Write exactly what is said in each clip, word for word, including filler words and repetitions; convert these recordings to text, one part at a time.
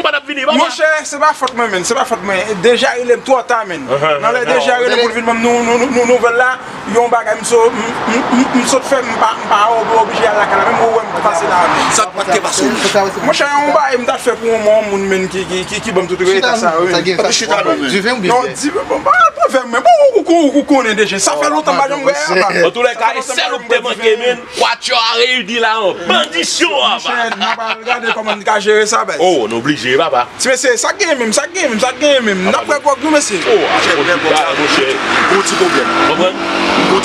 ou pa t ap vini, papa. Monchè, se pa fòt mwen, menn. Se pa fòt mwen. Deja rele m twò ta, menn. Nan lè Deja rele m pou l vin ban m nou, nou, nou, nou nouvèl la, yon bagay m so-, m, m, m, m sot fè, m pa, m pa ob-, oblije al lakay la, menm ou wè m pase la, menn. Sa k pa t te pase w? Monchè, yon bagay m t ap fè pou yon moun, menn, ki, ki, ki, ki ban m tout reta sa, wi. Chita non, menn. Diven oubyen non, byen? Diven, bon, pa pran vè m, men bon, ou, ou, ou konnen deja. Sa fè lontan m pa janm wè a, papa. Antouka, e sèl ou k te manke, menn. Quatuor a réuni la an bandisyon, papa. Monchè, n ap al gade kòman n ka jere sa, baz. Oh, n oblije, papa. Ti mesye, sa k genyen menm, sa k genyen menm, sa k genyen menm. N ap wè gwòg nou, mesye. Oh, avèk konpita, monchè. Gwo ti pwoblèm. Konprann?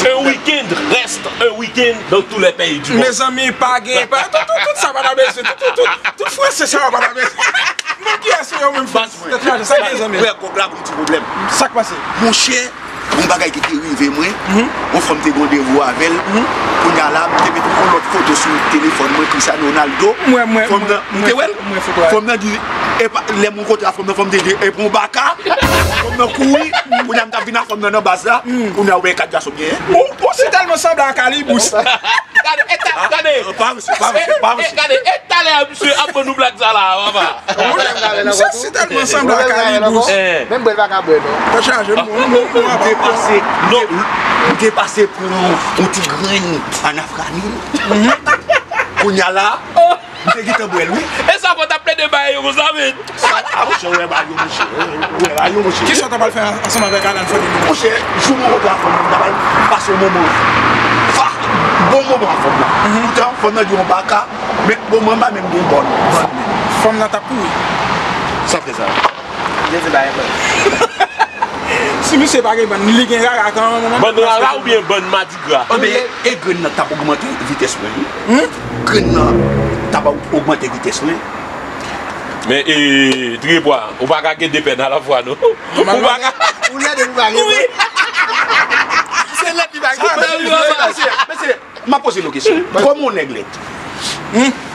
Un week-end reste un week-end dans tous les pays du monde. Mezanmi, pa gen, pa, tout, tout, tout sa pa ta bezwen, tout, tout, tout, tout franse sa yo pa ta bezwen. Men kiyès yo menm, franse, tèt chaje, sa k genyen, zanmi? Frè, gwòg la, gwo ti pwoblèm. Sa k pase? Monchè, Yon bagay ki te rive mwen, yon fanm te gen randevou avè l. Kounye a la, m te met yon lòt foto sou telefòn mwen, Cristiano Ronaldo. Mwen, mwen, Fanm mwen, nan, m mwen te wè l. Mwen foto a. Fanm nan di, epa, lè m rankontre a fanm nan, fanm te di, epa yon baka. Fanm nan kouri. Kounye a m t ap vin a fanm nan nan baz la. Kounye a ou wè kat gason m genyen. Ou, ou si tèlman sanble ak Kalibous. Gade, e ta-, gade. Ah, pa vre, pa vre, pa vre. E, e, gade, e talè a misye ap ban nou blag sa la, papa. Misye si tèlman sanble ak Kalibous. Eh. Menm bwè l pa ka bwè, non. Tèt chaje, m, m, m, m, m te pase, non, m te pase pou yon, yon ti grenn anafranil. Kounye a la, m te gentan bwè l, wi. E sa fò t ap plede bay yo konsa, men. A, monchè, wè ba yo, monchè. Wè ba yo, monchè. Kisa w ta pral fè ansanm avèk Alan Freddy? Monchè, jou mwen kontre a fanm nan, m ta pral pase yon moman. Fa, bon moman a fanm nan. Poutan, fanm nan di yon baka, men bon, mwen m pa menm gen bòn. Fanm nan t ap kouri. Sa fè sa. Jezi ba e bòn. Si misye pa gen bòn, li gen rara kanmenm. Bòn rara oubyen bòn madigra? Anben, e grenn nan t ap ogmante vitès mwen, wi. Grenn nan t ap ogmante vitès mwen. Men, e, Tripwa, ou pa ka gen de pèn alafwa, non. Ou pa ka. Ou lè de ou pa gen. Wi. Se lè ki pa gen. Mesye, mesye, m ap poze nou kesyon. Kòman yon nèg lèd?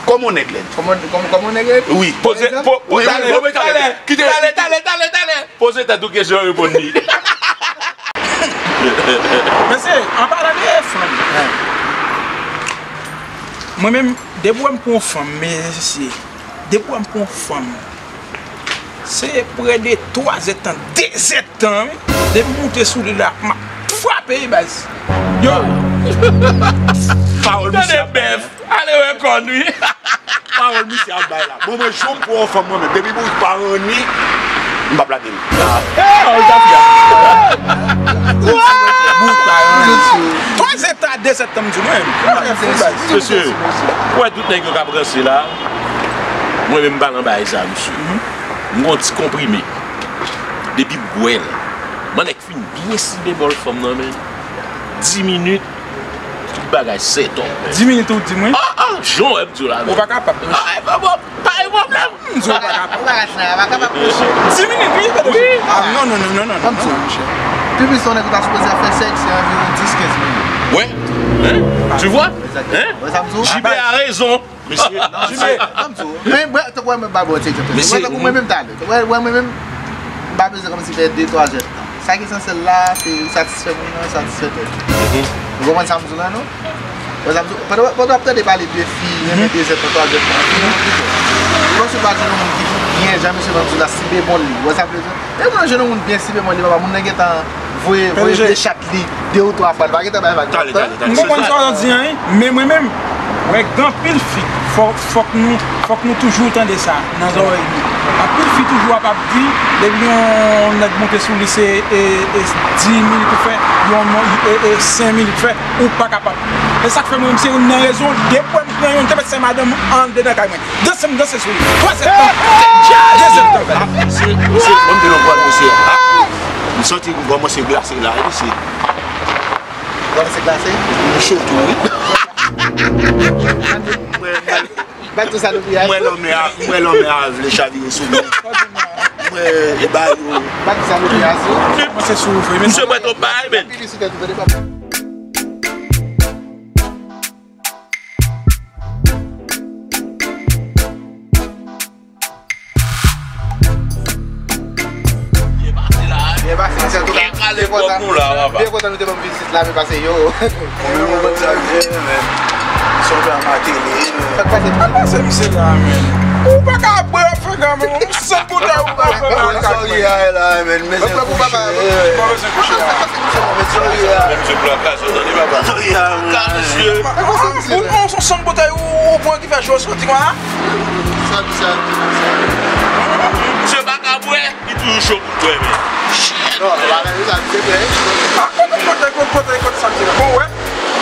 Kòman yon nèg lèd? Kòman, kòman, kòman yon nèg lèd? Wi. Poze, po, po, wi, talè, wi, talè, talè, talè, talè, talè. Poze tèt ou kesyon, reponn li. Mesye, an palan de fanm, mwen menm, depi w wè m pran yon fanm, mesye, depi w wè m pran yon fanm, se prè de twa zèdtan, de zèdtan, wi. Depi m moute sou li la, m ap frape, wi, baz. Yo! Pawòl misye ap bay la. Ale wè kòn, wi. Pawòl misye ap bay la. Bon, mwen, jou m pran yon fanm, mwen menm, depi bout pa ranni, m p ap lage l. Pawòl tafya. Bout pa ranni. Twa zèdtan, de zèdtan, m di mwen. Mesye, ou wè tout nèg yo k ap ranse la, mwen menm m pa nan bagay sa, mesye. M gon ti konprime. Depi m bwè l, m annik fin byen si bebòl fanm nan, men. Dis minit, tout bagay sèt òm. Dis minit ou di mwen? Ah, ah, jan w wè m di w la, men. Ou pa kapab, mesye. Ah, e pa bon, pa gen pwoblèm. M di w pa kapab. Ou pa kapab, pa kapab, mesye. Dis minit, wi, tande. Wi. Ah, non, non, non, non, non, non, monchè. Pi plis, yon nèg ou ta sipoze ap fè sèks, se anviwon dis, kenz minit. Wè. Hein? Tu vois? Hein? Wè sa m di w? J B a rezon. Mesye, non, Jimmy, se, non, m di w. Men, bwè, tankou mwen, m ba w ti egzanp. Mesye, tankou mwen menm talè. Wè, wè, mwen menm, m pa bezwen kòmanse fè de, twa zèdtan. Sa ki esansyèl la, se satisfè moun nan, satisfè tèt ou. Ou konprann sa m di w la, non? Wè sa m di w, pandan, pandan w ap tande pale de fi, renmen de zèdtan, twa zèdtan, fi renmen pito. Lòske w pa jwenn yon moun ki byen jan mesye nan di w la, si bebòl li. Wè sa m vle di? E moun nan jwenn yon moun byen sipe mwen li papa, moun nan gentan voye, voye de chat li de ou twa fwa, li pa gentan bay vag. Talè, talè, talè. M konprann sa w di an, wi, men mwen menm, wè, gen anpil fi, fò, fòk nou, fòk nou toujou tande sa nan zòrèy nou. Anpil fi toujou ap, ap di, depi yon nèg monte sou li, se, e, e, dis minit ou fè, yon, e, e, senk minit ou fè, ou pa kapab. E sa k fè mwen menm, se youn nan rezon, depi m pran youn, te mèt se madanm anndedan kay mwen. Danse m danse sou li. Twa zèdtan. Dèz zèdtan. Ah, mesye, mesye, ban m di nou pral, mesye. Ah, m santi m kòmanse glase la, wi, mesye. Kòmanse glase? M cho tou, wi. Mwen, mwen, mwen lòmè a, mwen lòmè a vle chavire sou mwen. Mwen, e ba yo. Kòmanse sou ou vre, men. Misye mwen twòp bay, men. Byen pase, mesye. Antouka, byen kontan, byen kontan nou te ban m vizit la, men pase yo. Ou menm ou konn sa k gen, men. Son pè a make li. Sa k pase? Sa k pase, misye la, men. Ou pa ka bwè, frè, men. Yon sèl boutèy ou pa fè mal. Sa w ye a la, men. Mesye kouche. Bon, mesye kouche la. Mesye pran kazo, tande, papa. Sa w ye a, men. Ka, mesye. Ou, ou, ou, son boutèy ou, ou pran ki fè cho soti konsa? Sa, sa, sa. Misye pa ka bwè, li toujou cho pou l bwè, men. Shit. Non, pa nan sa, misye bwè. Ah, kote, kote, kote, kote, kote sa, misye la? Bon, wè.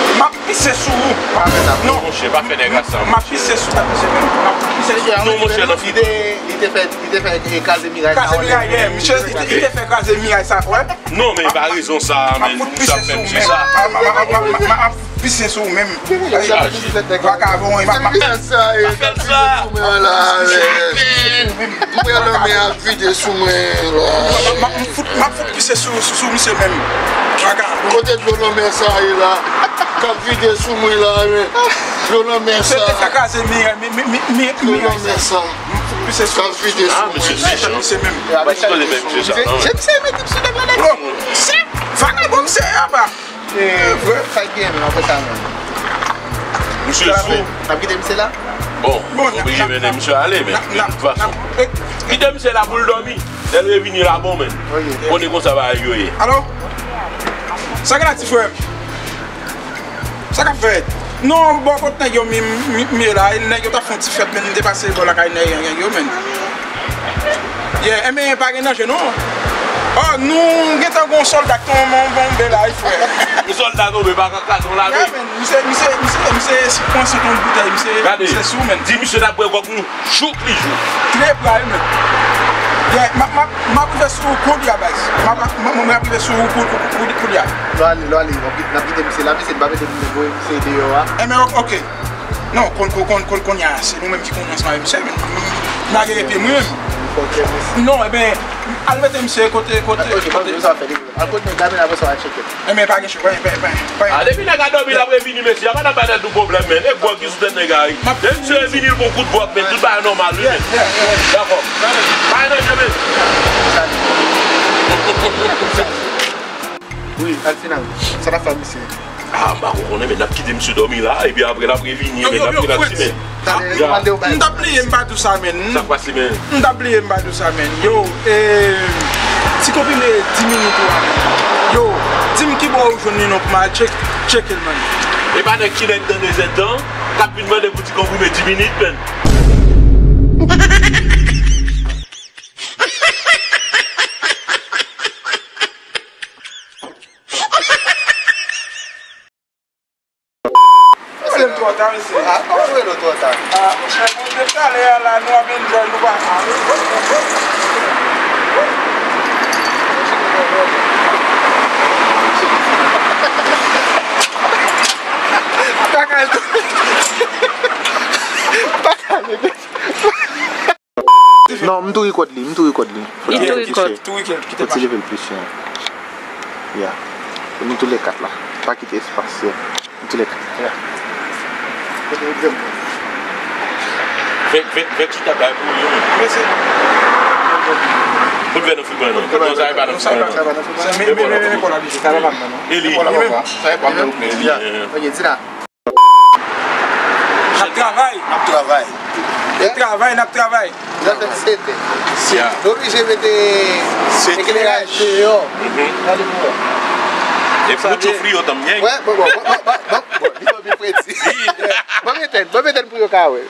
M ap pise sou ou. Pa fè sa. Non, monchè, pa fè nèg la sa, monchè. M ap pise sou ou. M ap pise sou ou. Non, monchè, nan figi. Li te, li te fè, li te fè, e, kraze miray sa. Kraze miray, yeah, misye, li te, li te fè kraze miray sa, wè. Non, men pa rezon sa, men. M ap fout pise sou ou, men. M ap fout pise sou ou, men. Vakabon, m ap, m ap. Pa fè sa. M wè lanmè a ap vide sou mwen la. M ap, m ap fout, m ap fout pise sou, sou, sou misye menm. Vagabon. Kote dlo lanmè sa ye la? K ap vide sou mwen la, men. Dlo lanmè sa. Se te fè kraze mi, mi, mi, mi, mi, dlo lanmè sa. M ap fout pise sou, k ap vide sou mwen. Ah, misye se chan. Misye menm. Mwen sipoze fè misye sa, non, men. Se misye mete m sou dèk la, nèg. Se vagabon misye ye anba. E, sa k gen menm apre sa menm? Misye sou. N ap kite misye la? Bon, nou oblije mennen misye ale, men de tout fason. Kite misye la pou l dòmi. Lè l revini la bon, men. Konnen konsa bagay yo ye. Alo? Sa k la, ti frè m? Sa k ap fèt? Non, bò kot nèg yo m, m, m ye la, e nèg yo t ap fè yon ti fèt, men m te pase bò lakay nèg yo, men. Yeah, enben, pa gen danje non. Oh, nou gentan gon sòlda k tonbe, tonbe la, wi, frè. Yon sòlda tonbe, pa ka kraze yon lame. Yeah, man, misye, misye, misye, misye, si pran sot yon boutèy, misye, misye sou, man. Di misye n ap bwè gwòg nou jouk li jou. Trè pral, man. Yeah, m ap, m ap, m ap rive sou ou koulye a, baz. M ap, m ap, m ap rive sou ou kou-, kou-, kou-, koulye a. Lò ale, lò ale, n ap kite misye la, mesye, n pa mete moun voye misye deyò a. Enben, ok. Non, kon, kon, kon, kon, kounye a, se nou menm ki konn ansanm avè misye, men m lage pye mwen menm. Non, enben, al mete misye kote, kote, kote. Al kote nèg la, men apre sa w al tcheke. Enben, pa gen chè, pa gen, pa gen, pa gen, pa gen. Ah, depi nèg la dòmi, l ap revini, mesye, a pa nan bay tèt nou pwoblèm, men. E gwòg ki sou tèt nèg la, wi. Depi misye revini, l pran kout gwòg, men tout bagay nòmal, wi, men. Dakò. Pa gen danje, men. Wi, Alfina, sa n ap fè misye? Ah, m pa ko konnen, men n ap kite misye dòmi la, epi apre l ap revini, men n ap relax, men. M t ap bliye, m pa di w sa, men. Sa k pase, men? M t ap bliye, m pa di w sa, men. Yo, e, ti konprime di minit ou a, men. Yo, di m ki bò ou jwenn li non pou m al tchek, tcheke l, men. E pa nèg ki lè nan dezèdtan, k ap vin mande pou ti konprime di minit, men. Ou rele m twò ta, mesye. Ah, ou rele m twò ta. Ah, monchè, nou depi talè a la, nou ap enjoy, nou pa. Pa ka, pa ka. Non, m tou record li, m tou record li. Li tou record. Tou record, kite. Fò ti leve l plis, ya. Ya. Nou tou lè kat la. Pa kite espas, ya. Nou tou lè kat. Ya. Fè, fè, fè ti tabay pou li, wi. Mèsi. Pote vè nan frigo a non. Non, sa e pa nan frigo a non. Sa e pa nan frigo a. Men, men, men, men, pa oblije. Sa e pa nan frigo a non. E li. Sa e pa nan frigo a. Ya. Ok, di la. N ap travay. N ap travay. N ap travay, n ap travay. Zafè sete. Nou oblije mete ekleraj deyò. Gade pou wè. E pou nou chofri yo tanm gen. Wè, bon, bon, bon, bon, bon, bon, li pa byen fredi. Bon, mete, bon, mete pou yo ka wè.